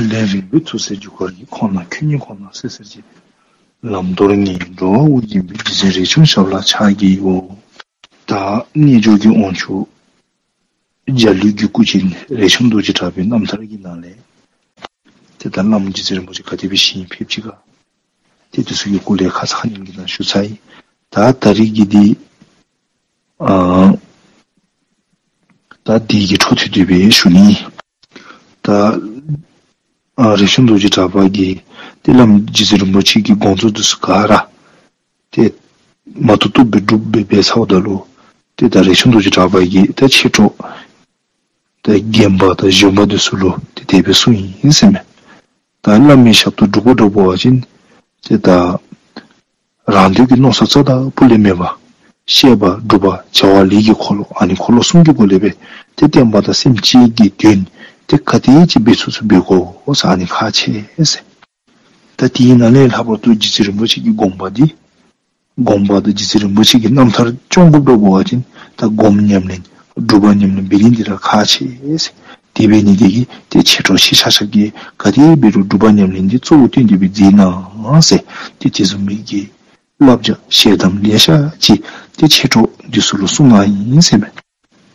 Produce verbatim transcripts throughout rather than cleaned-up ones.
ལས་རིང་པོའི་ཐུགས་སྲས་རྒྱུ་སྐར་གྱི། ཁོང་ན་ཁྱོད་ཉིད་ཁོ་ན་བསད་ཟེར་གྱིས། ལམ་མདོར་ངེས་འགྲོ་བ་དབུགས་འབྱིན་པའི། རྗེ་བཙུན་རས་ཆུང་ཞབས་ལ་ཕྱག་བགྱིའོ། ད་རྣལ་འབྱོར་གྱི་དབང་ཕྱུག་འཇའ་ལུས་ཀྱི་སྐུ་ཅན་རས་ཆུང་རྡོ་རྗེ་གྲགས་པའི་རྣམ་ཐར་གྱི་ནང་ལས། ཏེ་ད་བླམ་རྗེ་བཙུན་རིན་པོ་ཆེ་ག་དེ་སྦེ་ཞིང་ཕེབས་ཅི་ག། ཏེ་དེ་ཚུ་གི་སྐོར་ལས་ཁ་ཙ་ཁ་ཉིནམ་གྱི་ནང་ཞུ་ཚར་ཡི། ད་ད་རིས་ཀྱི་འདི་ཨ་ད་འདི་གི་འཕྲོ་མཐུད་དེ་སྦེ་ཞུ་ནི། ད་ཨ་རས་ཆུང་རྡོ་རྗེ་གྲགས་པ་གིས་ཏེ་བླམ་རྗེ་བཙུན་རིན་པོ་ཆེ་གི་དགོངས་རྫོགས་འདི་ཚུ་ག་ར་ཏེ་མ་ཐུབ་ཐུབ་སྦེ་སྒྲུབ་སྦེ་འབད་ཚརཝ་ད་ལུ། ཏེ་ད་རས་ཆུང་རྡོ་རྗེ་གྲགས་པ་གིས་ད་མཆེད་གྲོགས་ད་རྒན་པ་དང་གཞོན་པ་འདི་ཚུ་ལུ་ཏེ་དེ་སྦེ་གསུངས་ཡི་ཟེར་མས། ད་བླ་མའི་ཞབས་ཏོག་སྒྲུབ་པ་འདྲ་འབད་བ་ཅིན་ཏེ་ད་རང་འདོད་ཀྱི་མནོ་བསམ་རྩ་དང་སྤུ་ལས་མེད་པར་བཤད་པ་སྒྲུབ་པ་བྱ་བ་ལས་ཀྱི་འཁོར་ལོ་ཨ་ནི་འཁོར་ལོ་གསུམ་གྱི་སྒོ་ལས་སྦེ་ཏེ་བསྟན་པ་དང་སེམས་ཅན་གྱི་དོན་ཏེ་ག་དེ་ཅིག་འབད་ཚུགས་ཚུགས་འབད་དགོ་ཟེར་ཨ་ནི་ཁག་ཆེ་ཟེར། ད་དེའི་ནང་ལས་ལྷག་པར་དུ་རྗེ་བཙུན་རིན་པོ་ཆེ་གི་དགོངས་པ་འདི་དགོངས་པ་དང་རྗེ་བཙུན་རིན་པོ་ཆེ་གི་རྣམ་ཐར་སྐྱོང་དགོཔ་འདྲ་འབད་བ་ཅིན་ད་སྒོམ་ཉམས་ལེན་སྒྲུབ་པ་ཉམས་ལེན་འབད་ནི་འདི་ར་ཁག་ཆེ་ཟེར། དེ་འབད་ནི་དེ་གིས་ཏེ་མཆེད་གྲོགས་ཁྱེད་ཆ་ཁྱབ་ཀྱིས་ག་དེ་འབད་རུང་སྒྲུབ་པ་ཉམས་ལེན་འདི་གཙོ་བོ་བཏོན་ཏེ་སྦེ་མཛད་གནང་ཟེར། ཏེ་དེ་བཟུམ་མའི་གི་བསླབ་བྱ་ཞལ་གདམས་ལེ་ཤ་ཅིག་ཏེ་མཆེད་གྲོགས་འདི་ཚུ་ལུ་གསུངས་གནང་ཡི་ཟེར་མས།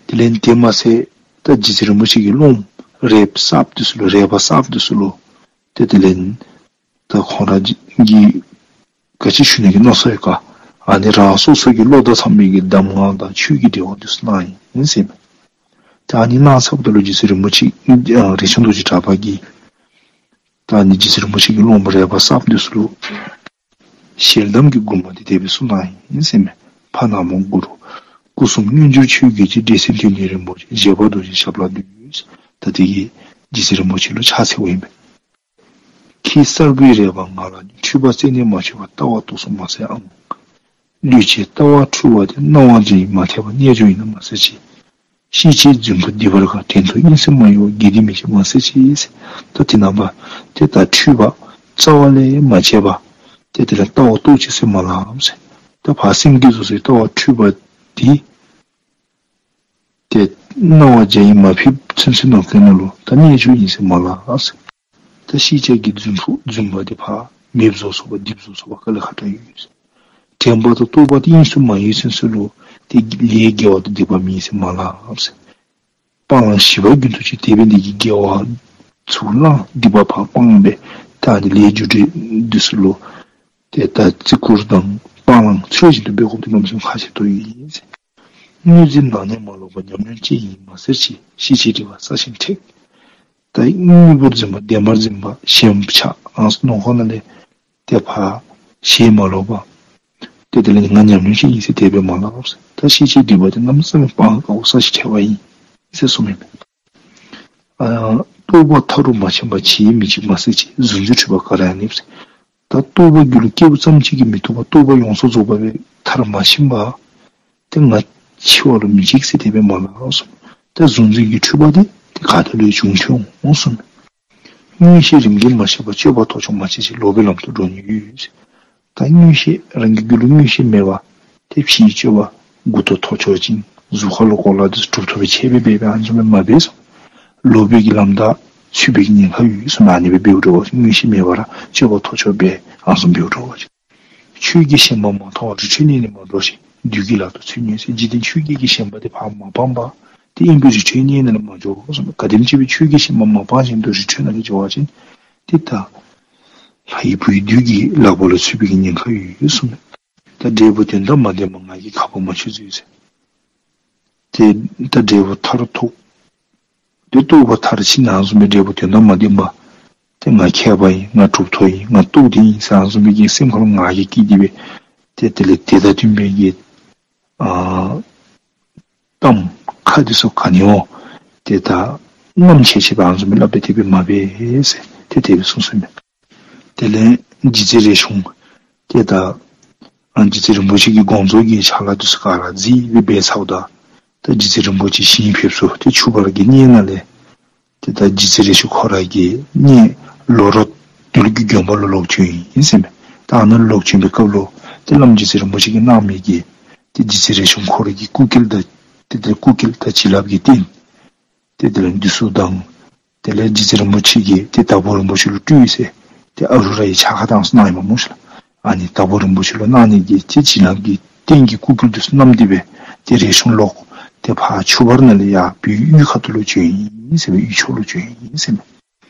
དེ་ལས་དེ་མ་ཚད་ད་རྗེ་བཙུན་རིན་པོ་ཆེ་གི་སློབམ་རས་པ་གསརཔ་འདི་ཚུ་ལུ་རས་པ་གསརཔ་འདི་ཚུ་ལུ་ཏེ་དེ་ལས་ད་ཁོང་ར་གིས་ག་ཅི་ཞུ་ནི་གི་མནོ་བསམ་ཡོད་ག། ཨ་ནི་རང་སོ་སོ་གི་བློ་དང་འཚམས་པའི་གི་གདམས་ངག་དང་ཆོས་ཀྱི་འབྲེལ་བ་འདི་ཚུ་གནང་ཡི་ཟེར་མས། ད་ཨ་ནི་གནང་ཚརཝ་ད་ལུ་རྗེ་བཙུན་རིན་པོ་ཆེ་ཨ་རས་ཆུང་རྡོ་རྗེ་གྲགས་པ་གིས་ད་ཨ་ནི་རྗེ་བཙུན་རིན་པོ་ཆེ་གི་སློབམ་རས་པ་གསརཔ་འདི་ཚུ་ལུ་ཞལ་གདམས་ཀྱི་མགུར་མ་འདི་དེ་སྦེ་གསུངས་གནང་ཡི་ཟེར་མས། ཕ་ན་མོ་གུ་རུ། སྐུ་གསུམ་མངོན་གྱུར་ཆོས་ཀྱི་སྤྱི། འབྲེལ་ཟེར་མཐུན་ནི་རིན་པོ་ཆེ། བཞད་པ་རྡོ་རྗེ་ཞབས་ལ་འདུད། ད་དེ་གིས་རྗེ་བཙུན་རིན་པོ་ཆེ་ལུ་ཕྱག་འཚལཝ་ཨིན་པས། ཁྱེད་གསར་བུའི་རས་པ་ང་ལ་ཉོན། འཁྲུལ་པ་རྩད་ནས་མ་ཆོད་པ། ལྟ་བ་རྟོགས་སོ་མ་ཟེར་ཨང་། བློས་བྱས་ལྟ་བ་འཁྲུལ་བ་དེ། སྣང་བ་འཇའ་ཡིས་མ་ཐེབས་པ། རྣལ་འབྱོར་ཡིན་ན་མ་ཟེར་ཅིག། ཤེས་བྱའི་རྫུན་ཕུང་སྡིག་པར་དཀའ། དྲན་རྟོག་དབྱིངས་སུ་མ་གཡོས་པ། དགེ་སྡིག་མི་ཤེས་མ་ཟེར་ཅིག། ད་དེ་ནང་པ་ཏེ་ད་འཁྲུལ་པ་རྩ་བ་ལས་མ་བཅད་པ། ཏེ་དེ་ལས་ལྟ་བ་རྟོགས་ཅི་ཟེར་མ་ལབ་ཟེར། ད་ཕར་སེམས་ཀྱིས་བཟོ་བཟོཝ་ལྟ་བ་འཁྲུལ་པ་དེ་ཏེ་སྣང་བ་འཇའ་ཡིས་མ་ཕེབས་ཚུན་ཚོད་ནང་ཁོངས་ནང་ལུ་ད་རྣལ་འབྱོར་ཨིན་ཟེར་མ་ལབ་ཟེར། ད་ཤེས་བྱ་གི་རྫུན་ཕུང་རྫུན་པ་དེ་ཕར་མེདཔ་བཟོ་ཚུགས་པ་སྡིགཔ་བཟོ་ཚུགས་པ་དཀའ་ལས་ཁག་དྲགས་ཡོད་ཟེར། དྲན་པ་དང་རྟོག་པ་དེ་དབྱིངས་སུ་མ་གཡོས་ཚུན་ཚོད་ལུ་ཏེ་ལས་དགེ་བ་དང་སྡིག་པ་མེད་ཟེར་མ་ལབ་ཟེར། སྤང་བླང་བཞི་པ་རྒྱུན་དུ་བྱེད། དེ་འབད་ནི་དེ་གིས་དགེ་བ་ཚུར་བླངས་སྡིག་པ་ཕར་སྤངས་སྦེ་ད་ཨ་ནི་ལས་རྒྱུ་འབྲས་འདི་ཚུ་ལུ་ཏེ་ད་བརྩི་བཀུར་དང་སྤང་བླང་ཚུལ་བཞིན་དུ་འབད་དགོཔ་དེ་གནམ་མེད་ས་མེད་ཁག་ཆེ་ཏོག་ཏོ་ཨིན་ཟེར། དངོས་འཛིན་ནང་ནས་མ་ལོག་པ། ཉམས་ལེན་ཅན་ཡིན་མ་ཟེར་ཅིག། ཤེས་བྱའི་སྒྲིབ་པ་སྲ་ཞིང་མཁྲེགས། ད་དངོས་པོར་འཛིན་པ་བདེན་པར་འཛིན་པ་ཞེན་ཆགས་ཨ་ནི་ནང་ཁོངས་ནང་ལས་ཏེ་ཕར་ཞེན་མ་ལོག་པ། ཏེ་དེ་ལས་ང་ཉམས་ལེན་ཅན་ཨིན་ཟེར་དེ་སྦེ་མ་ལབ་ཟེར། ད་ཤེས་བྱའི་སྒྲིབ་པ་དེ་གནམ་མེད་ས་མེད་སྤང་དཀའཝ་སྲ་ཞིང་མཁྲེགས་པ་ཨིན་ཟེར་གསུངམ་ཨིན་པས། ཨ་རྟོགས་པ་མཐའ་རུ་མ་ཕྱིན་པ། ཇི་སྙེད་མི་མཇེད་མ་ཟེར་ཅིག། གཟུང་འཛིན་འཁྲུལ་པ་ག་ར་ཡང་གནས་ཟེར། ད་རྟོགས་པ་རྒྱུད་ལུ་སྐྱེས་པ་ཙམ་ཅིག་གིས་མི་ཐོགས་པར་རྟོགས་པ་ཡོངས་སུ་རྫོགས་པ་སྦེ་མཐར་མ་ཕྱིན་པ། ཏེ་ང་འཆི་བ་ལུ་མི་འཇིགས་ཟེར་དེ་སྦེ་མ་ལབ་གསུངས། ཏེ་གཟུང་འཛིན་གྱི་འཁྲུལ་པ་དེ་ཏེ་ག་ཏེ་ལུ་ཡང་བྱུང་ཆོག་འོང་གསུངས། མངོན་ཤེས་རིམ་གྱིས་མ་ཤར་བར། སྤྱོད་པ་ཐོགས་ཆོག་མ་བྱེད་ཅིག། ལོག་པའི་ལམ་དུ་འགྲོ་ནི་ཡོད་ཟེར། ད་མངོན་ཤེས་རང་གི་རྒྱུད་ལུ་མངོན་ཤེས་མེད་པར་ཏེ་ཕྱིའི་སྤྱོད་པ་མགུ་ཏོ་ཐོགས་ཆོག་ཅིང་གཟུགས་ཁ་ལུ་གོ་ལ་འདི་ཚུ་གྲུབ་ཐོབ་སྦེ་ཆད་སྦེ་འབད་སྦེ་ཨ་ནི་བཟུམ་སྦེ་མ་འབད་གསུངས། ལོག་པའི་གི་ལམ་བདའ་ཚུད་པའི་གི་ཉེན་ཁ་ཡོད་གསུངས། ཨ་ནི་སྦེ་འབདཝ་འདྲ་བ་ཅིན་མངོན་ཤེས་མེད་པར་སྤྱོད་པ་ཐོགས་ཆོག་སྦེ་ཨ་ནི་བཟུམ་འབདཝ་འདྲ་བ་ཅིན། ཆོས་ཀྱི་ཞེན་པ་མ་མཐོང་བར། རི་ཁྲོད་གནས་ནས་མ་འགྲོ་ཞིང་། བདུད་ཀྱི་ལག་ཏུ་ཚུར་ཉེ་ཟེར། འཇིག་རྟེན་ཆོས་བརྒྱད་ཀྱི་ཞེན་པ་དེ་ཕར་མ་སྤངས་པར་ཏེ་དབེན་པའི་རི་ཁྲོད་གནས་ནང་ལུ་མ་འགྱོ་གསུངས། ག་དེམ་ཅིག་སྦེ་ཆོས་ཀྱི་ཞེན་པ་མ་སྤངས་བཞིན་དུ་རི་ཁྲོད་ནང་ལུ་འགྱོ་བ་ཅིན་ཏེ་ད་ལྷའི་བུའི་བདུད་ཀྱི་ལག་པ་ལུ་ཚུད་པའི་གི་ཉེན་ཁ་ཡོད་གསུངས། ད་འབྲས་བུ་དོན་དང་མ་ལྡན་པ། ང་རྒྱལ་ཁ་ཕོ་མ་ཆོད་མཛོད་ཟེར། ཏེ་ད་འབྲས་བུ་མཐར་ཐུག་ཏེ་རྟོགས་པ་མཐར་ཕྱིན་ཨ་ནི་བཟུམ་སྦེ་འབྲས་བུ་དོན་དང་མ་ལྡན་པ། ཏེ་ང་མཁས་པ་ཨིན། ང་གྲུབ་ཐོབ་ཨིན། ང་རྟོགས་ལྡན་ཨིན་ཟེར་ཨ་ནི་བཟུམ་སྦེ་གི་སེམས་ཁ་ལུ་ང་རྒྱལ་སྐྱེས་ཏེ་སྦེ་ཏེ་དེ་ལས་དེ་དང་མཐུན་པའི་གི་ཨ་གཏམ་ཁ་འདི་ཚུ་ག་ནི་འོང་ཏེ་ད་རྔམ་ཆེ་ཆེ་སྦེ་ཨ་ནི་བཟུམ་སྦེ་སླབ་སྦེ་དེ་སྦེ་མ་འབད་ཟེར་ཏེ་དེ་སྦེ་གསུངས་གསུངསམ་མས། དེ་ལས་རྗེ་བཙུན་རས་ཆུང་ཏེ་ད་ཨ་རྗེ་བཙུན་རིན་པོ་ཆེ་གི་དགོངས་རྫོགས་ཀྱི་ཕྱག་ལཱ་འདི་ཚུ་ག་ར་མཛད་སྦེ་འབད་ཚརཝ་ད་ད་རྗེ་བཙུན་རིན་པོ་ཆེ་ཞིང་ཕེབས་སོ། ཏེ་ཆུ་བར་གྱི་གནས་ནང་ལས་ཏེ་ད་རྗེ་བཙུན་རས་ཆུང་ཁོ་ར་གི་གནས་ལོ་རོ་དོལ་གྱི་དགོན་པ་ལུ་ལོག་བྱོན་ཡི་ཟེར་མས། ད་ཨ་ནཱ་ལོག་བྱོན་པའི་སྐབས་ལུ་ཏེ་བླམ་རྗེ་བཙུན་རིན་པོ་ཆེ་གིས་གནང་མི་གི་ཏེ་རྗེ་བཙུན་རས་ཆུང་ཁོ་ར་གི་སྐུ་སྐལ་དང་ཏེ་ཏེ་སྐུ་སྐལ་དང་བྱིན་རླབས་ཀྱི་རྟེན་ཏེ་དེ་ལས་འདི་ཚུ་དང་ དེ་ལས་རྗེ་བཙུན་རིན་པོ་ཆེ་གིས་ཏེ་དྭགས་པོ་རིན་པོ་ཆེ་ལུ་སྤྲུལ་ཟེར་ཏེ་ཨ་རུ་ར་གི་ཕྱག་ཁར་བཏང་གནང་ཡི་པ་སྨོ་ཤིག་ལགས། ཨ་ནི་དྭགས་པོ་རིན་པོ་ཆེ་ལུ་གནང་ནི་གི་ཏེ་བྱིན་རླབས་ཀྱི་རྟེན་གྱི་སྐུ་སྐུལ་དུ་བསྣམས་ཏེ་སྦེ་ཏེ་རས་ཆུང་ལོག་ཏེ་ཕར་ཆུ་བར་ནང་ལས་ཡར་བོད་དབུས་ཁ་ཐུག་ལུ་བྱོན་ཡི་ཟེར་མས། དབུས་ཕྱོགས་ལུ་བྱོན་ཡི་ཟེར་མས།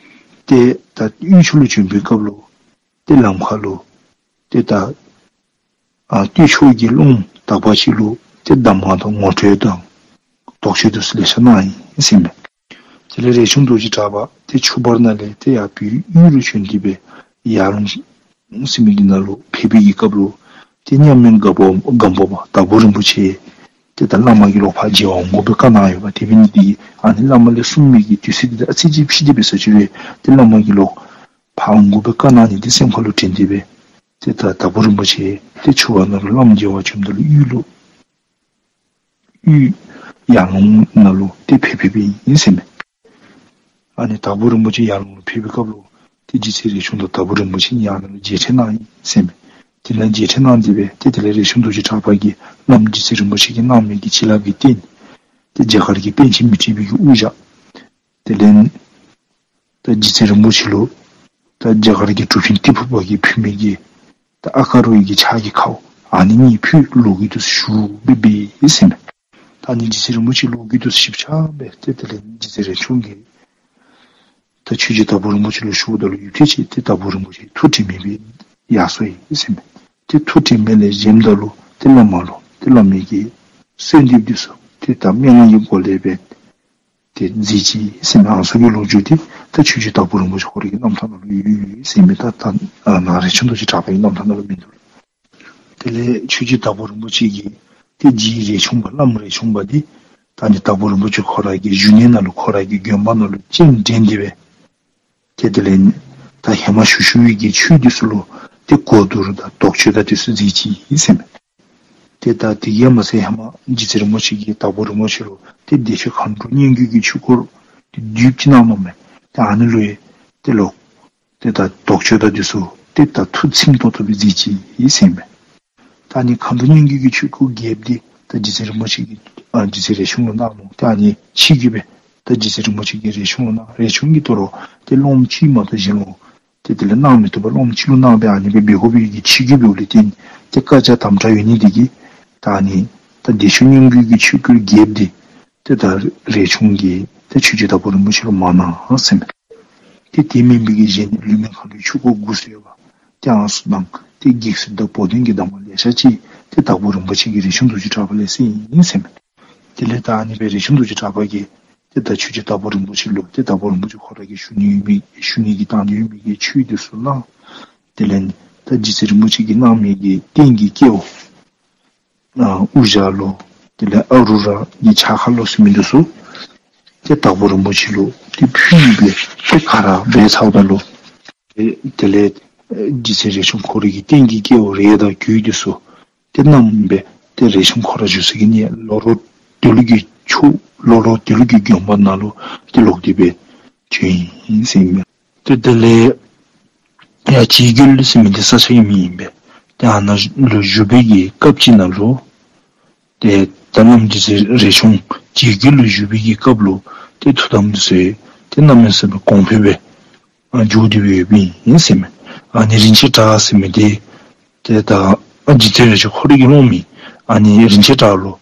ཏེ་ད་དབུས་ཕྱོགས་ལུ་བྱོན་པའི་སྐབས་ལུ་ཏེ་ལམ་ཁར་ལུ་ཏེ་ད་ཨ་སྟོད་ཕྱོགས་ཀྱི་སློབ་མ་དག་པ་ཅིག་ལུ་ཏེ་གདམས་ངག་དང་ངོ་སྤྲོད་དང་དོགས་གཅོད་དེ་ཚུ་ལེ་ཤ་གནང་ཡི་ཟེར་མས། དེ་ལས་རས་ཆུང་རྡོ་རྗེ་གྲགས་པ་ཏེ་ཆུ་བར་ནང་ལས་ཏེ་ཡར་བོད་དབུས་ལུ་བྱོན་ཏེ་སྦེ་ཡར་ལུང་ཟེར་མི་གི་ནང་ལུ་ཕེབས་པའི་གི་སྐབས་ལུ་ཏེ་མཉམ་མེད་སྒམ་པོ་སྒམ་པོ་པ་དྭགས་པོ་རིན་པོ་ཆེ་ཏེ་ད་བླ་མ་གིས་ལོག་ཕར་མཇལ་བར་འོང་དགོ་པའི་བཀའ་གནང་ཡོདཔ། དེ་འབད་ནི་དེ་གིས་ཨ་ནི་བླ་མ་ལས་གསུངས་མི་གི་དུས་ཚོད་འདི་ད་ཨ་ཙི་ཅིག་ཕྱི་ཏེ་འབད་ས་ཅིག་རུང་ཏེ་བླ་མ་གིས་ལོག་ཕར་འོང་དགོ་པའི་བཀའ་གནང་ནི་འདི་སེམས་ཁ་ལུ་དྲན་ཏེ་སྦེ་ཏེ་ད་དྭགས་པོ་རིན་པོ་ཆེ་ཏེ་ཆུ་བར་ནང་ལུ་བླམ་མཇལ་བར་བྱོནམ་ད་ལུ་དབུས་ལུ་དབུས་ཡར་ལུང་ནང་ལུ་ཏེ་ཕེབས་ཕེབས་པའི་ཨིན་ཟེར་མས། ཨ་ནི་དྭགས་པོ་རིན་པོ་ཆེ་ཡར་ལུང་ལུ་ཕེབས་པའི་སྐབས་ལུ་ཏེ་རྗེ་བཙུན་རས་ཆུང་དང་དྭགས་པོ་རིན་པོ་ཆེ་གཉིས་ཨ་ནཱ་ལུ་མཇལ་འཕྲད་གནང་ཡི་ཟེར་མས། དེ་ནང་མཇལ་འཕྲད་གནང་སྟེ་སྦེ་ཏེ་དེ་ལས་རས་ཆུང་རྡོ་རྗེ་གྲགས་པ་གིས་བླམ་རྗེ་བཙུན་རིན་པོ་ཆེ་གིས་གནང་མི་གི་བྱིན་རླབས་ཀྱི་རྟེན་ཏེ་རྒྱ་གར་གྱི་པཎ་ཆེན་མཻ་ཏྲི་པའི་གི་དབུ་ཞྭ། དེ་ལས་ད་རྗེ་བཙུན་རིན་པོ་ཆེ་ལུ་ད་རྒྱ་གར་གྱི་གྲུབ་ཆེན་ཏི་ཕུ་པ་གིས་ཕུལ་མི་གི་ད་ཨ་ཀ་རུ་ཡི་གི་ཕྱག་གི་ཁའུ་ཨ་ནི་གཉིས་ཕུལ། ལོ་རྒྱུས་དེ་ཚུ་ཞུ་སྦེ་འབད་ཡི་ཟེར་མས། ད་ཨ་ནི་རྗེ་བཙུན་རིན་པོ་ཆེ་ལོ་རྒྱུས་དེ་ཚུ་ཞིབ་ཆ་སྦེ་ཏེ་དེ་ལས་རྗེ་བཙུན་རས་ཆུང་གིས་ད་ཆོས་རྗེ་དྭགས་པོ་རིན་པོ་ཆེ་ལུ་ཞུཝ་ད་ལུ་ཡུད་ཐེངས་ཅིག་ཏེ་དྭགས་པོ་རིན་པོ་ཆེ་ཐུགས་དྲན་མེད་སྦེ་ཡར་སོང་ཡི་ཟེར་མས། ཏེ་ཐུགས་དྲན་མེད་ལས་བཞེངསམ་ད་ལུ་ཏེ་བླ་མ་ལུ་ཏེ་བླ་མའི་གི་གསོལ་འདེབས་དེ་ཚུ་ཏེ་ད་མན་ངག་གི་སྒོ་ལས་སྦེ་ཏེ་མཛད་ཅི་ཟེར་མས། ཨ་ནི་ཚུ་གི་ལོ་རྒྱུས་འདི་ད་ཆོས་རྗེ་དྭགས་པོ་རིན་པོ་ཆེ་ཁོ་རའི་གི་རྣམ་ཐར་ནང་ལུ་ཡོད་ཡོད་ཟེར་མས། ད་ད་ཨ་ནཱ་རས་ཆུང་རྡོ་རྗེ་གྲགས་པའི་རྣམ་ཐར་ནང་ལུ་མིན་འདུག། དེ་ལས་ཆོས་རྗེ་དྭགས་པོ་རིན་པོ་ཆེ་གི་ཏེ་རྗེ་རས་ཆུང་པ་བླམ་རས་ཆུང་པ་འདི་ད་ཨ་ནི་དྭགས་པོ་རིན་པོ་ཆེ་ཁོ་ར་གི་བཞུགས་གནས་ནང་ལུ་ཁོ་ར་གི་དགོན་པ་ནང་ལུ་སྤྱན་འདྲེན་ཏེ་སྦེ་ཏེ་དེ་ལས་ད་ཧེ་མ་ཞུ་ཞུ་བའི་གི་ཆོས་དེ་ཚུ་ལུ་ཏེ་གོ་བསྡུར་དང་དོགས་གཅོད་དང་དེ་ཚུ་མཛད་ཅི་ཟེར་མས། ཏེ་ད་དེ་གིས་མ་ཚད་ཧེ་མ་རྗེ་བཙུན་རིན་པོ་ཆེ་གིས་དྭགས་པོ་རིན་པོ་ཆེ་ལུ་ཏེ་བདེ་མཆོག་མཁའ་འགྲོ་སྙན་བརྒྱུད་ཀྱི་ཆོས་སྐོར་ཏེ་བསྡུས་ཅིག་གནང་ནུག་མས། ཏེ་ཨ་ནི་ལུ་ཡང་ཏེ་ལོག་ཏེ་ད་དོགས་གཅོད་དང་དེ་ཚུ་ཏེ་ད་ཐུགས་ཚིམ་ཏོག་ཏོ་སྦེ་མཛད་ཅི་ཟེར་མས། ད་ཨ་ནི་མཁའ་འགྲོ་སྙན་བརྒྱུད་ཀྱི་ཆོས་སྐོར་རྒྱསཔ་འདི་ད་རྗེ་བཙུན་རིན་པོ་ཆེ་གིས་ཨ་རྗེ་བཙུན་རས་ཆུང་ལུ་གནང་ནུག། ཏེ་ཨ་ནི་ཕྱི་གི་སྦེ་ད་རྗེ་བཙུན་རིན་པོ་ཆེ་གིས་རས་ཆུང་ལུ་གནང་། རས་ཆུང་གིས་དོ་རུང་ཏེ་སློབ་མ་གཅིག་མ་གཏོགས་གཞན་ལུ་ཏེ་དེ་ལས་གནང་མི་བཏུབ་པར་སློབ་མ་གཅིག་ལུ་གནང་སྦེ་ཨ་ནི་སྦེ་འབད་དགོ་པའི་གི་ཕྱི་གི་འབདཝ་ལས་བརྟེན་ཏེ་བཀའ་རྒྱ་དམ་དྲག་ཡོད་ནི་དེ་གིས་ད་ཨ་ནི་ད་བདེ་མཆོག་མངོན་བརྒྱུད་ཀྱི་ཆོས་སྐོར་རྒྱསཔ་འདི་ཏེ་ད་རས་ཆུང་གིས་ཏེ་ཆོས་རྗེ་དྭགས་པོ་རིན་པོ་ཆེ་ལུ་མ་གནང་ཟེར་མས། ཏེ་དེ་མེན་པའི་གི་གཞན་ལུས་མེད་མཁའ་འགྲོའི་ཆོས་སྐོར་དགུ་ཚུ་ཡོད་པ་ཏེ་ཨ་ནི་ཚུ་དང་ཏེ་གེགས་སེལ་དང་བོགས་འདོན་གྱི་གདམས་ངག་ལེ་ཤ་ཅིག་ཏེ་དྭགས་པོ་རིན་པོ་ཆེ་གིས་རས་ཆུང་རྡོ་རྗེ་གྲགས་པ་ལས་གསན་ཡི་ཟེར་མས། དེ་ལས་ད་ཨ་ནི་སྦེ་རས་ཆུང་རྡོ་རྗེ་གྲགས་པ་གིས་ཏེ་ད་ཆོས་རྗེ་དྭགས་པོ་རིན་པོ་ཆེ་ལུ་ཏེ་དྭགས་པོ་རིན་པོ་ཆེ་ཁོ་ར་གིས་ཞུ་ནི་ཡོད་མི་ཞུ་ནི་གི་དང་འདོད་ཡོད་མི་གི་ཆོས་དེ་ཚུ་གནང་། དེ་ལས་ད་རྗེ་བཙུན་རིན་པོ་ཆེ་གིས་གནང་མི་གི་རྟེན་གྱི་སྐལཝ་ཨ་དབུ་ཞྭ་ལོ་དེ་ལས་ཨ་རུ་ར་གི་ཕྱག་ཁ་ལོ་ཟེར་མི་དེ་ཚུ་ཏེ་དྭགས་པོ་རིན་པོ་ཆེ་ལུ་ཏེ་ཕུལ་སྦེ་ཏེ་ག་ར་འབད་ཚརཝ་ད་ལུ་ཏེ་དེ་ལས་རྗེ་བཙུན་རས་ཆུང་ཁོ་རའི་གི་རྟེན་གྱི་སྐལཝ་རས་དང་གོས་དེ་ཚུ་ཏེ་བསྣམས་སྦེ་ཏེ་རས་ཆུང་ཁོ་ར་བཞུགས་ས་གི་ནི་ལོ་རོ་དེ་ལུ་གི་ཆུ་ལོ་རོ་དེ་ལུ་གི་དགོན་པ་ནང་ལུ་ཏེ་ལོག་སྟེ་སྦེ་བྱོན་ཡི་ཟེར་མས། ཏེ་དེ་ལས་ཡར་བྱི་རྒོད་ཟེར་མི་འདི་ས་ཆ་གི་མིང་ཨིན་པས། ཏེ་ཨ་ནཱ་ལུ་བཞུགས་པའི་གི་སྐབས་ཅིག་ནང་ལུ་ཏེ་ད་བླམ་རྗེ་བཙུན་རས་ཆུང་བྱི་རྒོད་ལུ་བཞུགས་པའི་གི་སྐབས་ལུ་ཏེ་ཐུགས་དམ་དེ་ཚུ་ཏེ་གནམ་མེད་ས་མེད་གོང་འཕེལ་སྦེ་ཨ་འགྱོ་སྟེ་སྦེ་ཡོདཔ་ཨིན་ཟེར་མས། ཨ་ནི་རིན་ཆེན་གྲགས་ཟེར་མི་འདི་ཏེ་ད་ཨ་རྗེ་བཙུན་རས་ཆུང་ཁོ་རའི་གི་སློབ་མ་ཨ་ནི་རིན་ཆེན་གྲགས་ལུ་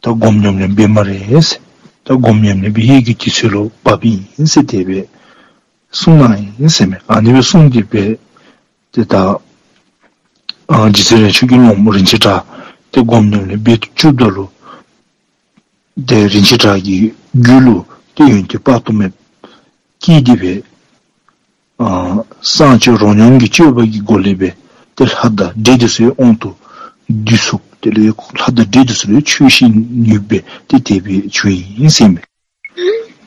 ད་སྒོམ་ཉམས་ལེན་འབད་སྨ་རེ་ཟེར། ད་སྒོམ་ཉམས་ལེན་འབད་ཡི་གི་དུས་ཚོད་ལུ་བབ་ཨིན་ཟེར་དེ་སྦེ་གསུངས་གནང་ཡི་ཟེར་མས། ཨ་ནི་སྦེ་གསུངས་ཏེ་སྦེ་ཏེ་ད་ཨ་རྗེ་བཙུན་རས་ཆུང་གི་སློབ་མ་རིན་ཆེན་གྲགས་ཏེ་སྒོམ་ཉམས་ལེན་འབད་བཅུགཔ་ད་ལུ་ཏེ་རིན་ཆེན་གྲགས་ཀྱི་རྒྱུད་ལུ་ཏེ་ཡོན་ཏན་དཔག་ཏུ་མེདཔ་སྐྱེས་ཏེ་སྦེ་ཨ་གསང་སྤྱོད་རོ་སྙོམས་ཀྱི་སྤྱོད་པ་གི་སྒོ་ལས་སྦེ་ཏེ་ལྷ་དང་འདྲེ་དེ་ཚུ་ཡང་དབང་དུ་བསྡུས་སོང་། དེ་ལས་ལྷ་དང་འདྲེ་དེ་ཚུ་ལུ་ཆོས་བཤད་ནུས་པའི་ཏེ་དེ་སྦེ་བྱུང་ཡི་ཟེར་མས།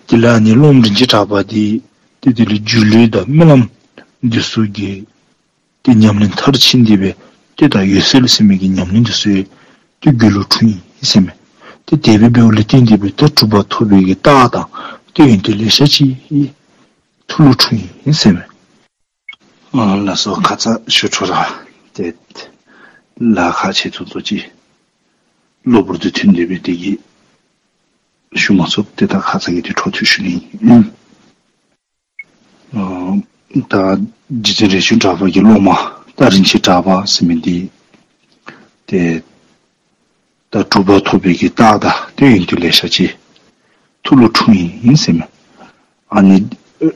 དེ་ལས་ཨ་ནི་སློབ་མ་རིན་ཆེན་གྲགས་པ་འདི་ཏེ་དེ་ལས་སྒྱུ་ལུས་དང་རྨི་ལམ་འདི་ཚུ་གི་ཏེ་ཉམས་ལེན་མཐར་ཕྱིན་ཏེ་སྦེ་ཏེ་ད་འོད་གསལ་ཟེར་མི་གི་ཉམས་ལེན་འདི་ཚུ་ཏེ་རྒྱུད་ལུ་འཁྲུངས་ཡི་ཟེར་མས། ཏེ་དེ་སྦེ་འབདཝ་ལས་བརྟེན་ཏེ་སྦེ་ད་གྲུབ་པ་ཐོབ་པའི་གི་རྟགས་དང་ཏེ་ཡོན་ཏན་ལེ་ཤ་ཅིག་ཐུགས་ལུ་འཁྲུངས་ཡི་ཟེར་མས། ཨ་ལགས་སོ། ཁ་ཙ་ཞུ་འཕྲོ་ར་ཏེ་ལཱ་ཁག་ཆེ་ཏོག་ཏོ་ཅིག་གློ་བུར་དུ་ཐོན་ཏེ་སྦེ་དེ་གིས་ཞུ་མ་ཚུགས། ཏེ་ད་ཁ་ཙ་གི་དེ་འཕྲོ་མཐུད་ཞུ་ནི་ཨིན། ད་རྗེ་བཙུན་རས་ཆུང་གྲགས་པ་གི་སློབ་མ་ད་རིན་ཆེན་གྲགས་པ་ཟེར་མི་འདི་ཏེ་ད་གྲུབ་པ་ཐོབ་པའི་གི་རྟགས་དང་ཏེ་ཡོན་ཏན་ལེ་ཤ་ཅིག་ཐུགས་ལུ་འཁྲུངས་ཡི་ཟེར་མས། ཨ་ནི་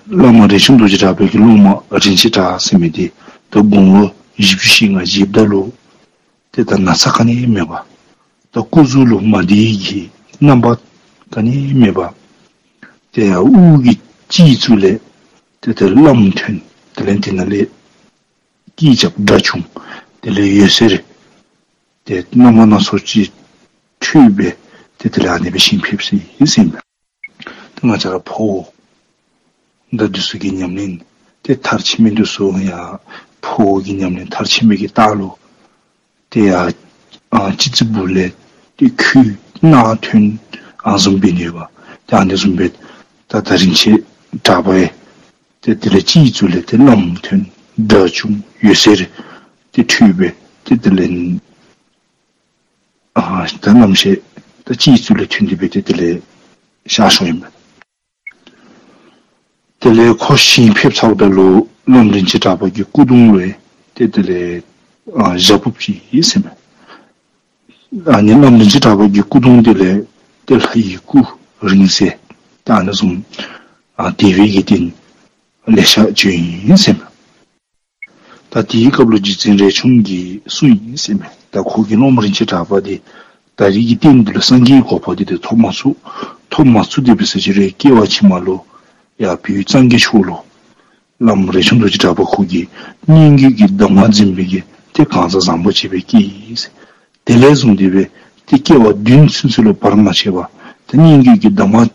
བླ་མ་རས་ཆུང་རྡོ་རྗེ་གྲགས་པའི་གི་སློབ་མ་རིན་ཆེན་གྲགས་ཟེར་མི་འདི་ད་དགུང་ལོ་བཞི་བཅུ་ཞེ་ལྔ་བཞེསཔ་ད་ལུ་ཏེ་ད་ན་ཚ་ག་ནི་མེད་པར་ད་སྐུ་གཟུགས་ལུ་མ་བདེ་བའི་གི་རྣམ་པ་ག་ནི་མེད་པར་ཏེ་ཡར་དབུ་གི་སྤྱི་གཙུག་ལས་ཏེ་ད་བླམ་ཐོན། དེ་ལས་དེ་ནང་ལས་སྐད་རྐྱབ་སྒྲ་བྱུང་། དེ་ལས་འོད་ཟེར་ཏེ་རྣམ་པ་སྣ་ཚོགས་ཅིག་འཕྲོས་སྦེ་ཏེ་དེ་ལས་ཨ་ནི་སྦེ་ཞིང་ཕེབས་ཅི་ཨིན་ཟེར་མས། ཏེ་ང་བཅས་ར་འཕོ་བ་ད་འདི་ཚུ་གི་ཉམས་ལེན་ཏེ་མཐར་ཕྱིན་མི་འདི་ཚུ་ཡང་འཕོ་བ་གི་ཉམས་ལེན་མཐར་ཕྱིན་པའི་གི་རྟགས་ལུ་ཏེ་ཡར་ཨ་སྤྱི་གཙུག་ལས་ཏེ་ཁོད་སྣ་ཐོན་ཨ་བཟུམ་འབད་ནི་ཡོདཔ། ཏེ་ཨ་ནི་བཟུམ་སྦེ་ད་ད་རིན་ཆེན་གྲགས་པ་ཡང་ཏེ་དེ་ལས་སྤྱི་གཙུག་ལས་ཏེ་བླམ་ཐོན། སྒྲ་བྱུང་། འོད་ཟེར་ཏེ་འཕྲོས་སྦེ་ཏེ་དེ་ལས་ཨ་ད་རྣམ་ཤེས་ད་སྤྱི་གཙུག་ལས་ཐོན་ཏེ་སྦེ་ཏེ་དེ་ལས་གཤགས་སོཔ་ཨིན་པས། དེ་ལས་ཁོ་ཞིང་ཕེབས་ཚརཝ་ད་ལུ་བླམ་རིན་ཆེན་གྲགས་པ་གི་སྐུ་གདུང་ལུ་ཡང་ཏེ་དེ་ལས་ཨ་ཞབས་ཕུབ་ཅི་ཨིན་ཟེར་མས། ཨ་ནི་བླམ་རིན་ཆེན་གྲགས་པ་གི་སྐུ་གདུང་དེ་ལས་ཏེ་ལྷ་ཡི་སྐུ་རིང་བསྲེལ་ད་ཨ་ནི་བཟུམ་ཨ་དེ་སྦེ་གི་རྟེན་ལེ་ཤ་བྱོན་ཡི་ཟེར་མས། ད་དེའི་སྐབས་ལུ་རྗེ་བཙུན་རས་ཆུང་གིས་གསུངས་ཡི་ཟེར་མས། ད་ཁོ་གི་སློབ་མ་རིན་ཆེན་གྲགས་པ་འདི་ད་རིས་ཀྱི་རྟེན་འདི་ལུ་སངས་རྒྱས་ཀྱི་གོ་འཕང་འདི་ཏེ་ཐོབ་མ་ཚུགས། ཐོབ་མ་ཚུགས་ཏེ་འབད་ས་ཅིག་རུང་སྐྱེ་བ་ཕྱི་མ་ལུ་ཡར་བོད་གཙང་གི་ཕྱོགས་ལུ་བླམ་རས་ཆུང་རྡོ་རྗེ་གྲགས་པ་ཁོ་གིས་སྙན་བརྒྱུད་ཀྱི་གདམས་ངག་འཛིན་པའི་གི་ཏེ་གང་ཟག་བཟང་པོ་ཅིག་སྦེ་སྐྱེས་ཡི་ཟེར། དེ་ལས་བཟུང་སྟེ་སྦེ་ཏེ་སྐྱེ་བ་བདུན་ཚུན་ཚོད་ལུ་བར་མ་ཆད་པར་ཏེ་སྙན་བརྒྱུད་ཀྱི་གདམས་ངག་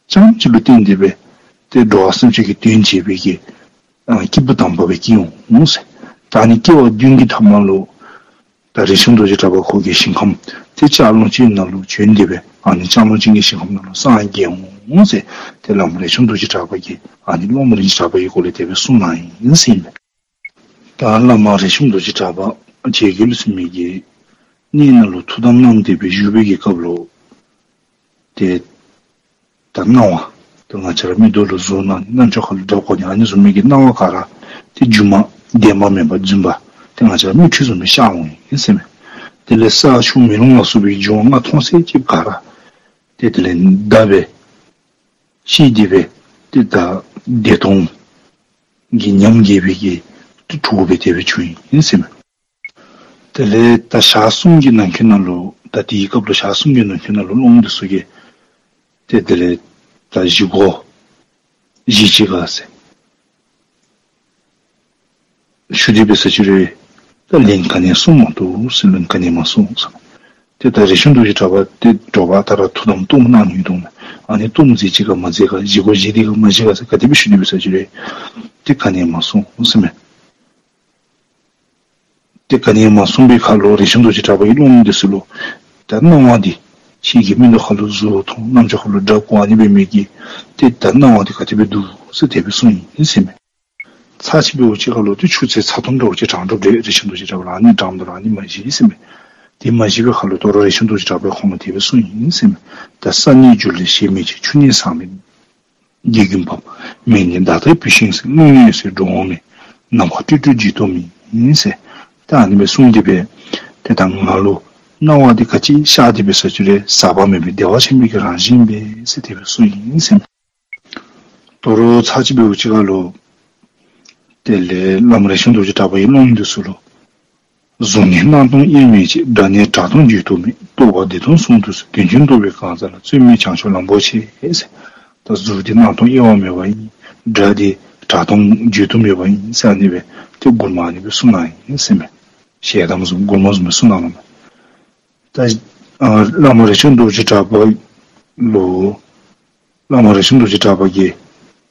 རྐྱངམ་ཅིག་ལུ་བརྟེན་ཏེ་སྦེ་ཏེ་འགྲོ་བ་སེམས་ཅན་གྱི་དོན་བྱེད་པའི་གི་ཨ་སྐྱེས་བུ་དམ་པ་སྦེ་སྐྱེས་འོང་ཟེར། ད་ཨ་ནི་སྐྱེ་བ་བདུན་གྱི་ཐ་མ་ལུ་ད་རས་ཆུང་རྡོ་རྗེ་གྲགས་པ་ཁོ་གི་ཞིང་ཁམས་ཏེ་ལྕགས་ལུང་ཅན་ནང་ལུ་བྱོན་ཏེ་སྦེ་ཨ་ནི་ལྕགས་ལུང་ཅན་གྱི་ཞིང་ཁམས་ནང་ལུ་སངས་རྒྱས་འོང་ཟེར། ཏེ་བླམ་རས་ཆུང་རྡོ་རྗེ་གྲགས་པ་གིས་ཨ་ནི་སློབ་མ་རིན་ཆེན་གྲགས་པ་གི་སྐོར་ལས་དེ་སྦེ་གསུངས་གནང་ཡི་ཟེར་ཨིན་མས། ད་བླ་མ་རས་ཆུང་རྡོ་རྗེ་གྲགས་པ་རྗེ་རྒྱལ་ཟེར་མི་གི་གནས་ནང་ལུ་ཐུགས་དམ་གནང་སྟེ་སྦེ་བཞུགས་པའི་གི་སྐབས་ལུ་ཏེ་ད་སྣང་བ་ད་ང་བཅས་ར་མིག་ཏོ་ལུ་གཟུགས་སྣང་རྣམ་ཅོ་ཁ་ལུ་སྒྲ་གོ་ནི་ཨ་ནི་བཟུམ་མའི་གི་སྣང་བ་ག་ར་ཏེ་སྒྱུ་མ་བདེན་པ་མེན་པར་རྫུན་པ་ཏེ་ང་བཅས་ར་མིག་འཕྲུལ་བཟུམ་སྦེ་ཤར་འོང་ཡི་ཟེར་མས། དེ་ལས་ས་ཆུ་མེ་རླུང་ལ་སོགས་པའི་འབྱུང་བ་ལྔ་མཐོང་ཚད་ཅིག་ག་ར་ཏེ་དེ་ལས་འདའ་སྦེ་ཤི་སྟེ་སྦེ་ཏེ་ད་བདེ་སྟོང་གི་ཉམས་རྒྱས་པའི་གི་ཏེ་གྲུབ་པ་སྦེ་དེ་སྦེ་བྱུང་ཡི་ཟེར་མས། དེ་ལས་ད་ཞག་གསུམ་གྱི་ནང་འཁོད་ནང་ལུ་ད་དེའི་སྐབས་ལུ་ཞག་གསུམ་གྱི་ནང་འཁོད་ནང་ལུ་སློབ་མ་འདི་ཚུ་གིས་ཏེ་དེ་ལས་ད་བཞེས་སྒོ་བཞེས་ཅི་ག་ཟེར་ཞུ་སྟེ་འབད་ས་ཅིག་རུང་ད་ལན་ག་ནི་ཡང་གསུང་མ་བཏུབ་ཟེར། ལན་ག་ནི་ཡང་མ་གསུངས་ཟེར། ཏེ་ད་རས་ཆུང་རྡོ་རྗེ་གྲགས་པ་ཏེ་དྲོ་པ་ད་ར་ཐུགས་དམ་གཏོརམ་གནང་ནི་འདུག་མས། ཨ་ནི་གཏོརམ་མཛད་ཅི་ག་མ་མཛད་ག་བཞེས་སྒོ་བཞེས་ཏེ་ག་མ་བཞེས་ག་ཟེར་ག་དེ་སྦེ་ཞུ་སྟེ་འབད་ས་ཅིག་རུང་ཏེ་ག་ནི་ཡང་མ་གསུངས་ཟེར་མས། ཏེ་ག་ནི་ཡང་མ་གསུངས་པའི་ཁར་ལུ་རས་ཆུང་རྡོ་རྗེ་གྲགས་པ་གིས་སློབ་མ་འདི་ཚུ་ལུ་ད་སྣང་བ་འདི་ཁྱེད་ཀྱི་མིག་ཏོ་ཁ་ལུ་གཟུགས་མཐོང་རྣམ་ཅོ་ཁ་ལུ་སྒྲ་གོ་ཨ་ནི་འབད་མི་གི་ཏེ་ད་སྣང་བ་འདི་ག་དེ་སྦེ་འདུག་ཟེར་དེ་སྦེ་གསུངས་ཡི་ཟེར་མས། ཚར་གཅིག་འབདཝ་ཅིག་ཁར་ལུ་ཏེ་ཆུ་ཚོད་ཚ་ཏོམ་འདྲཝ་ཅིག་དྲངས་དོ་འདྲ། རས་ཆུང་རྡོ་རྗེ་གྲགས་པ་ལུ་ཨ་ནི་དྲངམ་ད་ལུ་ཨ་ནི་མ་བཞེས་ཟེར་མས། དེ་མ་བཞེས་པའི་ཁར་ལུ་དོ་རུང་རས་ཆུང་རྡོ་རྗེ་གྲགས་པ་ཁོང་ལུ་དེ་སྦེ་གསུངས་ཡི་ཟེར་མས། ད་ས་ནི་སྒྱུ་ལུས་ཞལ་མི་མཇལ། ཆུ་ནི་ཟག་མེད་དགེ་འདུན་འབུམ། མེ་ནི་ཟླ་ལྟར་བུད་ཤིང་ཟད། རླུང་ནི་འོད་གསལ་འགྲོ་འོང་མེད། ནམ་མཁའ་སྤྲོས་བྲལ་བརྗོད་དུ་མེད་ཟེར། ད་ཨ་ནི་སྦེ་གསུངས་ཏེ་སྦེ་ཏེ་ད་ང་ལུ་སྣང་བ་འདི་ག་ཅི་ཤར་ཏེ་འབད་ས་ཅིག་རུང་ཟག་པ་མེད་པའི་བདེ་བ་ཆེན་པོའི་གི་རང་བཞིན་སྦེ་ཟེར་དེ་སྦེ་གསུངས་ཡི་ཟེར་མས། དོ་རུང་ཚར་གཅིག་འབདཝ་ཅིག་ཁར་ལུ་དེ་ལས་བླམ་རས་ཆུང་རྡོ་རྗེ་གྲགས་པ་གིས་སློབ་མ་འདི་ཚུ་ལུ་གཟུགས་ནི་སྣང་སྟོང་དབྱེར་མེད་ཅིང་། སྒྲ་ནི་གྲགས་སྟོང་བརྗོད་དུ་མེད། རྟོག་པ་བདེ་སྟོང་གཟུང་དུ་གསོལ། དོན་ཆེན་རྟོགས་པའི་གང་ཟག་ལ། རྩོལ་མེད་བྱང་ཆུབ་ལམ་པོ་ཆེ་ཟེར། ད་གཟུགས་འདི་སྣང་སྟོང་དབྱེ་བ་མེད་པ་ཨིན། སྒྲ་འདི་གྲགས་སྟོང་བརྗོད་དུ་མེད་པ་ཨིན་ཟེར་ཨ་ནི་སྦེ་ཏེ་མགུར་མ་ཨ་ནི་སྦེ་གསུངས་གནང་ཡི་ཟེར་མས། ཞལ་གདམས་བཟུམ་མགུར་མ་བཟུམ་སྦེ་གསུངས་གནང་ནུག། ད་ཨ་བླ་མ་རས་ཆུང་རྡོ་རྗེ་གྲགས་པ་ལུ་བླ་མ་རས་ཆུང་རྡོ་རྗེ་གྲགས་པ་གིས་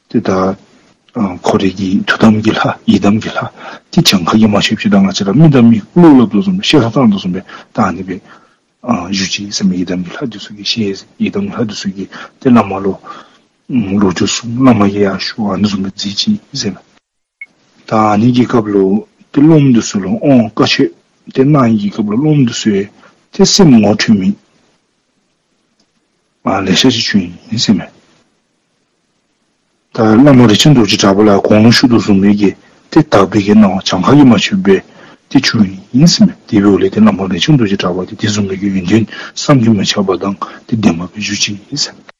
ཏེ་ད་ཨ་ཁོ་རའི་གི་ཐུགས་དམ་གྱི་ལྷ་ཡི་དམ་གྱི་ལྷ་ཏེ་གྱངས་ཁ་གིས་མ་ཆོདཔ་ཅིག་ད་ང་བཅས་ར་མི་དང་མི་བློ་སླབ་དོ་བཟུམ་སྦེ་བཤད་ལྷག་བཏང་དོ་བཟུམ་སྦེ་ད་ཨ་ནི་སྦེ་ཨ་བཞུགས་ཅི་ཟེར་མས། ཡི་དམ་གྱི་ལྷ་འདི་ཚུ་གི་ཞལ་ཡི་དམ་གྱི་ལྷ་འདི་ཚུ་གིས་ཏེ་བླ་མ་ལུ་ལོ་རྒྱུས་གསུངས། བླ་མ་གིས་ཡར་ཞུ་ཨ་ནི་བཟུམ་སྦེ་མཛད་ཅི་ཟེར་མས། ད་ཨ་ནི་གི་སྐབས་ལུ་ཏེ་སློབ་མ་འདི་ཚུ་ལུ་དབང་བཀའ་ཆོས་ཏེ་གནང་ནི་གི་སྐབས་ལུ་སློབ་མ་འདི་ཚུ་ཡང་ཏེ་སེམས་ངོ་འཕྲོད་མི་ཨ་ལེ་ཤ་ཅིག་བྱུང་ཡི་ཟེར་མས། ད་བླ་མ་རས་ཆུང་རྡོ་རྗེ་གྲགས་པ་ལ་གོང་ལུ་ཞུ་དོ་བཟུམ་མའི་གི་ཏེ་དག་པའི་གི་སྣང་བ་གྱངས་ཁ་གིས་མ་ཆོདཔ་སྦེ་ཏེ་བྱུང་ཡི་ཟེར་མས། དེ་འབདཝ་ལས་ཏེ་བླ་མ་རས་ཆུང་རྡོ་རྗེ་གྲགས་པ་དེ་དེ་བཟུམ་མའི་གི་ཡོན་ཏན་བསམ་གྱིས་མི་ཁྱབ་པ་དང་ཏེ་ལྡན་པ་སྦེ་བཞུགས་ཅི་ཟེར་མས།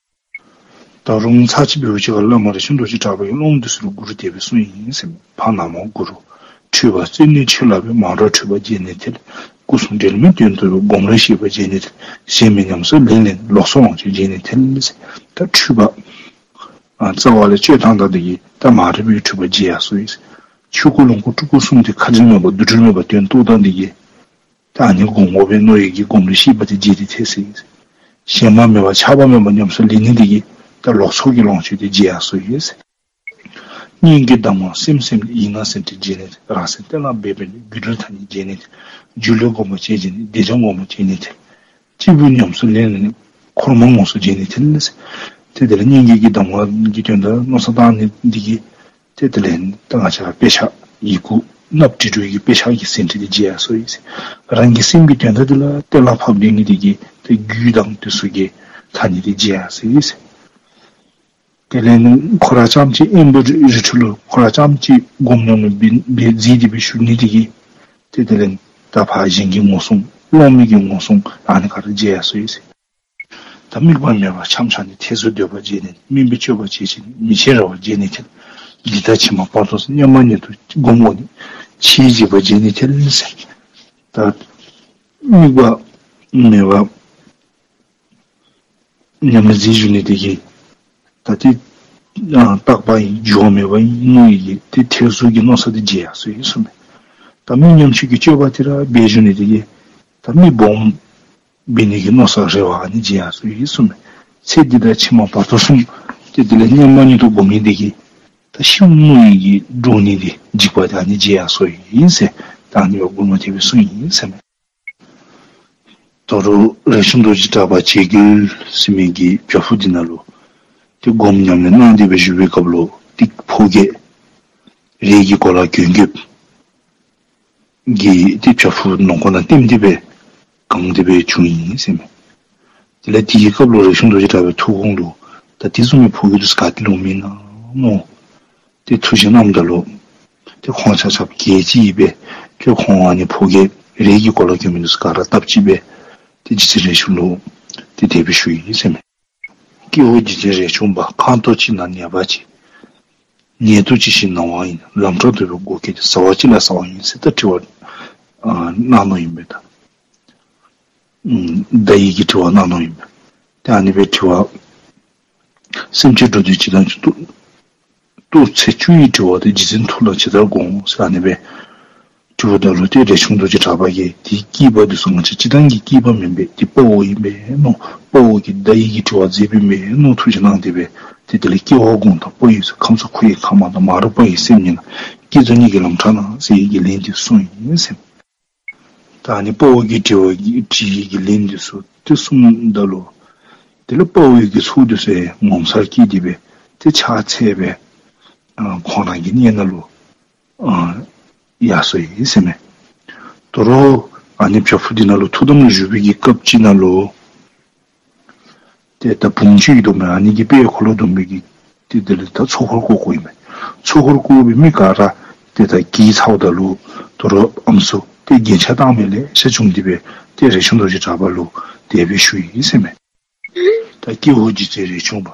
ད་རུང་ཚར་གཅིག་འབདཝ་ཅིག་ཁར་བླ་མ་རས་ཆུང་རྡོ་རྗེ་གྲགས་པ་གིས་སློབ་མ་དེ་ཚུ་ལུ་མགུར་དེ་སྦེ་གསུངས་ཡི་ཟེར་མས། ཕ་ན་མོ་གུ་རུ་ཁྲུས་པ་རྩེ་ནས་ཆོད་ལ་བས། མ་འདྲོགས་ཁྲུས་པ་བྱས་ནས་ཐལ། སྐུ་གསུམ་འབྲལ་མེད་དོན་རྟོགས་པའི། སྒོམ་རེ་ཤེས་པ་བྱས་ནས་ཐལ། གཞན་མིན་ཉམས་སུ་ལེན་ལེན་ལོག་སོགས་ལོངས་སྤྱོད་བྱས་ནས་ཐལ། ད་ཁྲུས་པ་ཨ་རྩ་བ་ལས་གཅོད་བཏང་ད་འདི་གིས་ད་མ་འདྲོགས་པའི་ཁྲུས་པ་བྱེད་ཡར་སོ་ཡི་ཟེར། ཆོས་སྐུ་ལོངས་སྐུ་སྤྲུལ་སྐུ་གསུམ་དེ་ཁ་འཛིན་མེད་པར་འདུ་འབྲལ་མེད་པར་དོན་རྟོགས་ད་འདི་གིས་ད་ཨ་ནི་སྒོམ་དགོ་པས་མནོ་ཡི་གི་སྒོམ་རེ་ཤེས་པ་དེ་བྱས་ཏེ་ཐལ་ཟེར་ཡི་ཟེར། གཞན་མ་མེད་པར་ཆགས་པ་མེད་པར་ཉམས་སུ་ལེན་ནི་འདི་གིས་ད་ལོག་སོགས་ཀྱི་ལོངས་སྤྱོད་དེ་བྱེད་ཡར་སོ་ཡི་ཟེར། སྙན་བརྒྱུད་གདམས་ངག་སེམས་སེམས་ལས། ཡིག་ནག་སེམས་ཁྲིད་བྱས་ནས་ཐལ། རང་སེམས་གཏན་ལ་འབེབས་པས་ནས། རྒྱུ་འབྲས་ཐ་སྙད་བརྗེད་ནས་ཐལ། སྒྱུ་ལུས་སྒོམ་པ་བྱས་བྱས་ནས། བདེ་འཇམ་སྒོམ་པ་བྱས་ནས་ཐལ། སྐྱེས་བུ་ཉམས་སུ་ལེན་ལེན་ནས། འཁོར་མང་ངོ་སོ་བྱས་ནས་ཐལ། ཏེ་དེ་ལས་སྙན་བརྒྱུད་ཀྱི་གདམས་ངག་གི་དོན་དག་མནོ་བསམ་བཏང་ནི་འདི་གིས་ཏེ་དེ་ལས་ད་ང་བཅས་དཔེ་ཆ་ཡི་གུ་སྣབས་བྲིས་བྲིས་ཀྱི་དཔེ་ཆ་གི་ཟིན་བྲིས་དེ་བརྗེད་ཡར་སོ་ཡི་ཟེར། རང་གི་སེམས་ཀྱི་དོན་དག་དེ་ལ་གཏན་ལ་ཕབ་སྡོད་ནི་འདི་གིས་ཏེ་རྒྱུད་དང་དེ་ཚུ་གི་ཐ་སྙད་དེ་བརྗེད་ཡར་སོ་ཡི་ཟེར། དེ་ལས་ཁོ་ར་རྐྱངམ་གཅིག་དབེན་པའི་རི་ཁྲོད་ལུ་ཁོ་ར་རྐྱངམ་གཅིག་སྒོམ་ཉམས་ལེན་འབད་འབད་མཛད་དེ་སྦེ་བཞུགས་ནི་འདི་གིས་ཏེ་དེ་ལས་ད་ཕར་གཞན་གྱི་ངོ་སྲུང་སློབ་མའི་གི་ངོ་སྲུང་ཨ་ནི་ག་ར་བརྗེད་ཡར་སོ་ཡི་ཟེར། ད་དམིགས་པ་མེད་པར་འཆམ་འཆམ་ནས། ཐེ་ཚོམ་འདོད་པ་བརྗེད་ནས། དམན་པའི་སྤྱོད་པ་བྱས་བྱས་ནས། མི་ཕྱེད་རེ་བ་བརྗེད་ནས་ཐལ། འདི་དག་ཕྱི་མ་བར་དོ་གསུམ། མཉམ་པ་ཉིད་དུ་སྒོམ་དགོ་ནས། ཆེས་འཇིགས་པ་བརྗེད་ནས་ཐལ་ཟེར། ད་དམིགས་པ་མེད་པར་ཉམས་ལེན་མཛད་བཞུགས་ནི་འདི་གིས་ད་ཏེ་ཨ་རྟག་པ་ཨིན་འགྱུར་བ་མེད་པ་ཨིན་མནོ་ཡི་གི་ཏེ་ཐེ་ཚོམ་གྱི་མནོ་བསམ་དེ་བརྗེད་ཡར་སོ་ཡི་ཟེར་མས། ད་མི་ཉམ་ཆུང་གི་སྤྱོད་པ་དེ་ར་འབད་བཞུགས་ནི་འདི་གིས་ད་མི་སྦོམ་འབད་ནི་གི་མནོ་བསམ་རེ་བ་ཨ་ནི་བརྗེད་ཡར་སོ་ཡི་ཟེར་མས། ཚེ་འདི་དང་ཕྱི་མ་བར་དོ་གསུམ་ཏེ་དེ་ལས་མཉམ་པ་ཉིད་དུ་སྒོམ་ནི་འདི་གིས་ད་ཤི་འོང་མནོ་ཡི་གི་འདྲོག་ནི་འདི་འཇིགས་པ་དེ་ཨ་ནི་བརྗེད་ཡར་སོ་ཡི་ཟེར། ད་ཨ་ནི་སྦེ་མགུར་མ་དེ་སྦེ་གསུངས་ཡི་ཟེར་མས། ད་རུང་རས་ཆུང་རྡོ་རྗེ་གྲགས་པ་བྱེད་རྒོད་ཟེར་མི་གི་བྱག་ཕུག་འདི་ནང་ལུ་ཏེ་སྒོམ་ཉམས་ལེན་གནང་སྟེ་སྦེ་བཞུགས་པའི་སྐབས་ལུ་ཏེ་ཕོ་རྒྱས་རས་ཀྱི་གོ་ལ་གྱོན་གྱོནམ་གིས་ཏེ་བྱག་ཕུག་ནང་ཁོག་ནང་ལྟེམ་སྟེ་སྦེ་གང་སྟེ་སྦེ་བྱུང་ཡི་ཟེར་མས། དེ་ལས་དེའི་སྐབས་ལུ་རས་ཆུང་རྡོ་རྗེ་གྲགས་པའི་ཐུགས་དགོངས་ལུ་ད་དེ་བཟུམ་མའི་ཕོ་རྒྱས་འདི་ཚུ་ག་ཏེ་ལུ་འོང་མི་ཨིན་ན་མནོ། ཏེ་ཐུགས་བཞེད་གནངམ་ད་ལུ་ཏེ་ཁོང་ཆ་ཁྱབ་གྱལ་ཅིག་ཡོད་པས། ཏེ་ཁོང་ཨ་ནི་ཕོ་རྒྱས་རས་ཀྱི་གོ་ལ་གྱོན་མི་འདི་ཚུ་ག་ར་སྟབས་གཅིག་སྦེ་ཏེ་རྗེ་བཙུན་རས་ཆུང་ལུ་ཏེ་དེ་སྦེ་ཞུ་ཡི་ཟེར་མས། ཀྱེ་ཧོ་རྗེ་བཙུན་རས་ཆུང་པ། ཁང་ཐོག་ཅི་ན་ནས་པ་ཅིག། ཉལ་དུ་ཅི་ཞིག་ནང་བ་ཡིན། ལམ་འཕྲང་དུ་བའི་སྒོ་ཁྱེར་ཏེ། ཟ་བ་ཅི་ལ་ཟ་བ་ཡིན་ཟེར་ད་དྲི་བ་ཨ་གནང་ནུག་ཨིན་པས་ད། ཨམ་བརྡ་ཡིག་གི་དྲི་བ་གནང་ནུག་ཨིན་པས། ཏེ་ཨ་ནི་སྦེ་དྲི་བ་སེམས་ཅན་འགྲོ་འདུལ་ཅིག་དང་ཅིག་ཏུ་ཏུ་ཚེས་བཅུ་ཡི་དྲི་བ་དེ་རྗེ་བཙུན་ཐུགས་ལ་ཇི་ལྟར་དགོངས་ཟེར་ཨ་ནི་སྦེ་དྲི་བ་ད་ལུ་ཏེ་རས་ཆུང་རྡོ་རྗེ་གྲགས་པ་གིས་དེའི་སྐྱེས་པ་འདི་ཚུ་ང་བཅས་སྤྱིར་བཏང་གི་སྐྱེས་པ་མེན་པས། དེ་དཔའ་བོ་ཨིན་པས་མནོ། དཔའ་བོ་གི་བརྡ་ཡིག་གི་དྲི་བ་མཛད་པའི་མས་མནོ་ཐུགས་བཞེད་གནང་སྟེ་སྦེ་ཏེ་དེ་ལས་སྐྱེ་བ་གུང་དང་དཔའ་བོའི་ཚལ། ཁམས་གསུམ་འཁོར་བའི་ཁ་མ་དང་། མ་རིག་པ་ཡི་སེམས་ཉིད་ལ། བསྐྱེད་རྫོགས་གཉིས་ཀྱི་ལམ་འཕྲང་ན་ཟེར་བའི་གི་ལན་འདི་གསུངས་ཡི་ཟེར་མས། ད་ཨ་ནི་དཔའ་བོ་གི་དྲི་བ་གི་དྲི་ཡི་གི་ལན་འདི་ཚུ་ཏེ་གསུངམ་ད་ལུ་དེ་ལས་དཔའ་བོའི་གི་ཚོགས་འདི་ཚུ་ངོ་མཚར་སྐྱེས་ཏེ་སྦེ་ཏེ་ཕྱག་འཚལ་སྦེ་ཨ་ཁོང་ར་གི་གནས་ནང་ལུ་ཨ་ཡར་སོ་ཡི་ཟེར་མས། དོ་རུང་ཨ་ནི་བྱག་ཕུག་འདི་ནང་ལུ་ཐུགས་དམ་ལུ་བཞུགས་པའི་གི་སྐབས་ཅིག་ནང་ལུ་ཏེ་ད་བུམོ་ཅིག་ཡོད་དོ་མས། ཨ་ནི་གི་དཔལ་འཁོར་ལོ་སྡོམ་པའི་གི་ཏེ་དེ་ལས་ད་ཚོགས་འཁོར་བསྐོར་བསྐོརཝ་ཨིན་མས། ཚོགས་འཁོར་བསྐོར་བའི་མི་ག་ར་ཏེ་ད་གྱིས་ཚརཝ་ད་ལུ་དོ་རུང་ཨམ་སྲུ་ཏེ་རྒྱན་ཆ་བཏང་མི་ལེ་ཤ་བྱུང་སྟེ་སྦེ་ཏེ་རས་ཆུང་རྡོ་རྗེ་གྲགས་པ་ལུ་དེ་སྦེ་ཞུ་ཡི་ཟེར་མས། ད་ཀྱེ་ཧོ་རྗེ་བཙུན་རས་ཆུང་པ།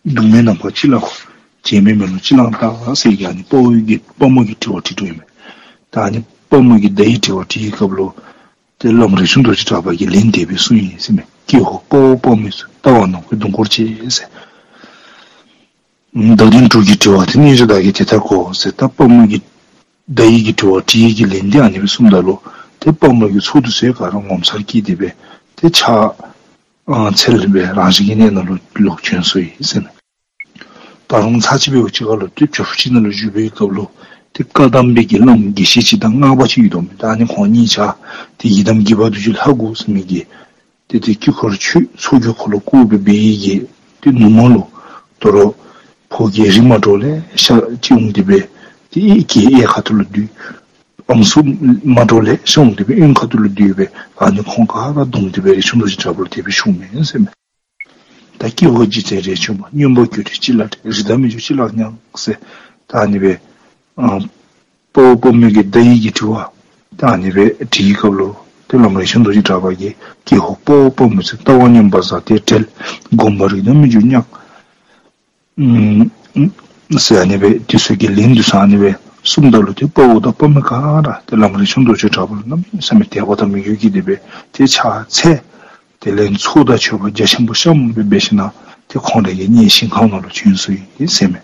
སྡུག་བསྔལ་ནམ་མཁའ་ཅི་ལ་དགོས། བྱེ་མའི་མེ་ལོང་ཅི་ལ་བལྟ་ཟེར་གི་ཨ་ནི་དཔའ་བོ་གི་དཔའ་མོ་གི་དྲི་བ་དྲིས་དོ་ཨིན་མས། ད་ཨ་ནི་དཔའ་མོ་གི་བརྡ་ཡིག་དྲི་བ་དྲིས་པའི་སྐབས་ལུ་ཏེ་བླམ་རས་ཆུང་རྡོ་རྗེ་གྲགས་པ་གིས་ལན་དེ་སྦེ་གསུངས་ཡི་ཟེར་མས། ཀྱེ་ཧོ་དཔའ་བོ་དཔའ་མོའི་ཚོགས། ལྟ་བ་ནམ་མཁའི་ཟླུམ་སྐོར་བྱེད་ཟེར། བརྡ་དོན་དྲུག་གི་དྲི་བ་དེ། རྣལ་འབྱོར་བདག་གིས་དེ་ལྟར་གོ་ཟེར། ད་དཔའ་མོ་གི་བརྡ་ཡིག་གི་དྲི་བ་དྲིས་ཡི་གི་ལན་དེ་ཨ་ནི་སྦེ་གསུངམ་ད་ལུ་ཏེ་དཔའ་མོ་གི་ཚོགས་འདི་ཚུ་ག་ར་ངོ་མཚར་སྐྱེས་ཏེ་སྦེ་ཏེ་ཕྱག་ཨ་འཚལ་སྦེ་རང་བཞིན་གྱི་གནས་ནང་ལུ་ལོག་བྱོན་སོ་ཡི་ཟེར་མས། ད་རུང་ཚར་གཅིག་འབདཝ་ཅིག་ཁར་ལུ་ཏེ་བྱག་ཕུག་ཅིག་ནང་ལུ་བཞུགས་པའི་སྐབས་ལུ་ཏེ་བཀའ་གདམས་པའི་གི་བླམ་དགེ་བཤེས་ཅིག་དང་སྔགས་པ་ཅིག་ཡོད་དོ་མས། ད་ཨ་ནི་ཁོང་གཉིས་ཆ་ཏེ་ཡི་དམ་དགྱེས་པ་རྡོ་རྗེ་ལྷ་དགུ་ཟེར་མི་གི་ཏེ་ཏེ་དཀྱིལ་འཁོར་ཆོས་ཚོགས་ཀྱི་འཁོར་ལོ་བསྐོར་སྦེ་འབད་ཡི་གི་ཏེ་ནུབ་མོ་ལུ་དོ་རུང་ཕོ་རྒྱས་རིགས་མ་འདྲཝ་ལེ་ཤ་ཅིག་འོང་སྟེ་སྦེ་ཏེ་གཡས་གཡས་ཁ་ཐུག་ལུ་སྡོད། ཨམ་སྲུ་མ་འདྲཝ་ལེ་ཤ་འོང་སྟེ་སྦེ་གཡོན་ཁ་ཐུག་ལུ་སྡོད་སྦེ་ཨ་ནི་ཁོང་ག་ར་བསྡོམས་ཏེ་སྦེ་རས་ཆུང་རྡོ་རྗེ་གྲགས་པ་ལུ་དེ་སྦེ་ཞུཝ་མས་ཟེར་མས། ད་ཀྱི་ཧོ་ཇི་ཚེ་རེ་ཆུང་མ་སྨྱོན་པ་གྱུར་ཏེ་ཅི་ལ་བྲེལ། རི་དྭགས་མི་རྒྱུག་ཅི་ལ་ཉག་ཟེར། ད་ཨ་ནི་སྦེ་ཨ་དཔའ་བོ་དཔའ་མོ་གི་བརྡ་ཡིག་གི་དྲི་བ་ད་ཨ་ནི་སྦེ་དྲིས་སྐབས་ལུ་ཏེ་བླམ་རས་ཆུང་རྡོ་རྗེ་གྲགས་པ་གིས་ཀྱི་ཧོ་དཔའ་བོ་དཔའ་མོ་ཚེ། ལྟ་བ་སྨྱོན་པ་ཟ་སྟེ་བྲེལ། སྒོམ་པ་རི་དྭགས་མི་རྒྱུག་ཉག་ཨུམ་ཟེར་ཨ་ནི་སྦེ་དེ་ཚུ་གི་ལན་དེ་ཚུ་ཨ་ནི་སྦེ་གསུངམ་ད་ལུ་ཏེ་དཔའ་བོ་དང་དཔའ་མོ་ག་ར་ཏེ་བླམ་རས་ཆུང་རྡོ་རྗེ་གྲགས་པ་ལུ་གནམ་མེད་ས་མེད་དད་པ་དང་མོས་གུས་སྐྱེས་ཏེ་སྦེ་ཏེ་ཕྱག་འཚལ། དེ་ལས་ཚོགས་དང་མཆོད་པ་རྒྱ་ཆེན་པོ་བཤམས་སྦེ་འབད་ཞིནམ་ཏེ་ཁོང་ར་གི་གནས་ཞིང་ཁམས་ནང་ལུ་བྱོན་སོ་ཡི་ཟེར་མས།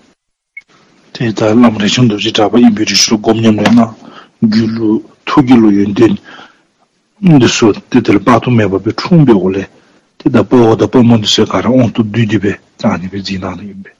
ཏེ་ད་བླམ་རས་ཆུང་རྡོ་རྗེ་གྲགས་པ་ཨིན་པའི་རི་ཁྲོད་ལུ་སྒོམ་ཉམས་ལེན་གནང་། རྒྱུད་ལུ་ཐུགས་རྒྱུད་ལུ་ཡོན་ཏན་འདི་ཚུ་ཏེ་དེ་ལས་དཔག་ཏུ་མེད་པ་སྦེ་འཁྲུངས་པའི་འོག་ལས་ཏེ་ད་དཔའ་བོ་དང་དཔའ་མོ་འདི་ཚུ་ག་ར་དབང་དུ་བསྡུས་ཏེ་སྦེ་ད་ཨ་ནི་སྦེ་མཛད་གནང་ནུག་ཨིན་པས།